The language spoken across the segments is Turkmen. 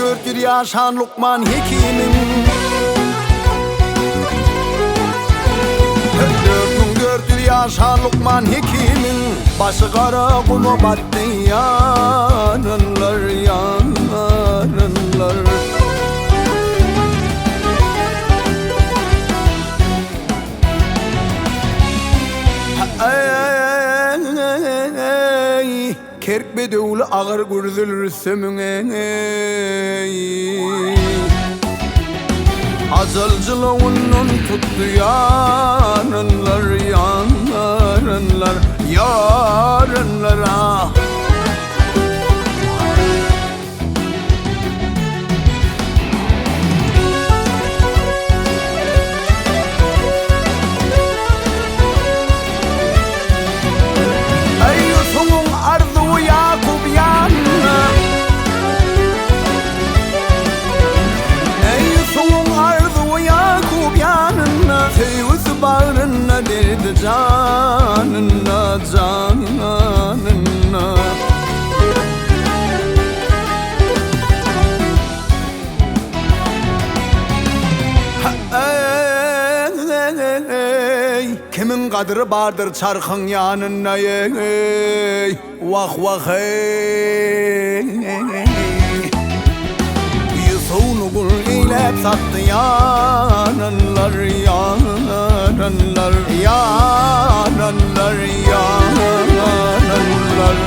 4400 ýaşan Lukman Hekimiň. 4400 ýaşan Lukman Hekimiň Başy gara guma batdy ýarynlar, ýarynlar. Eý, kerk bedewli agyr gürzül Rüstemiň eý. Ajal jylawyndan tutdy ýarynlar, ýarynlar, ýarynlar ah. Eý Ýusubyň arzuwy Ýakup ýanynda. Eý Ýusubyň arzuwy Ýakup ýanynda. Söýgüsi bagrynda derdi janynda janynda. Eý, kimiň gadyry bardyr çarhyň ýanynda, eý, wah, wah, eý. Ýusubyny gul eýläp satdy ýaranlar, ýaranlar, ýaranlar, ýaranlar.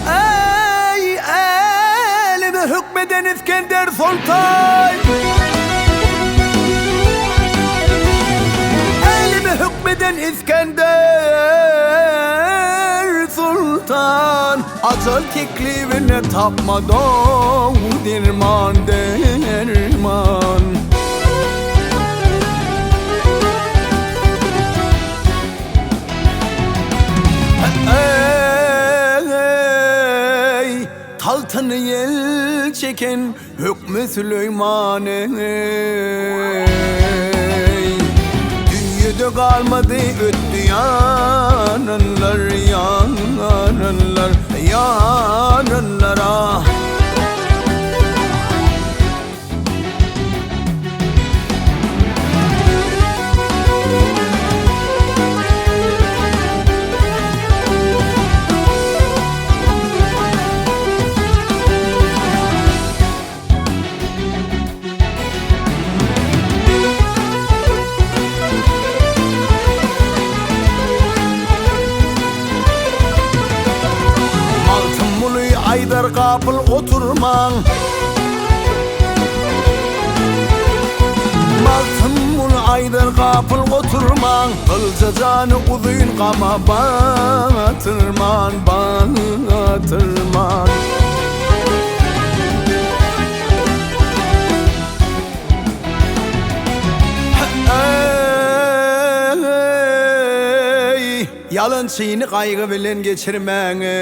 Eý, äleme hökmeden Isgender soltan! Äleme hökmeden Isgender soltan! Ajal teklibine tapmadam derman, derman. Eý, tagtyny ýel çeken hökmi Süleýman eý. Dünýede galmady ötdi ýarynlar, ýarynlar, ýarynlar ah. Magtymguly aýdar gapyl oturmaň. Magtymguly aýdar gapyl oturmaň. Gylja jany uzyn gama batyrman, batyrman. Eý, ýalançyny gaýgy bilen geçirmäň, eý.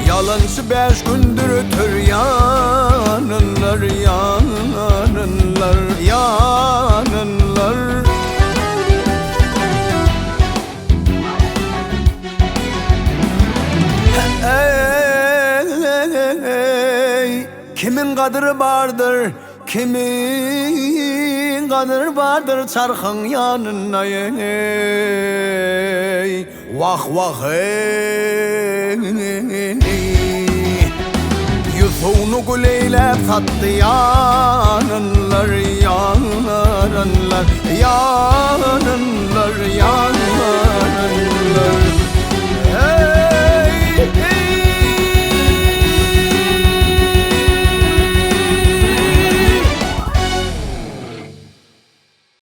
Ýalançy bäş gündür öter ýanynlar, ýanynlar, ýanynlar. Eý, kimiň gadyry bardyr, kimiň gadyry bardyr çarhyň ýanynda, eý, wah, wah, eý. Ýusubyny gül eýläp satdy ýarynlar, ýarynlar, ýarynlar, ýarynlar.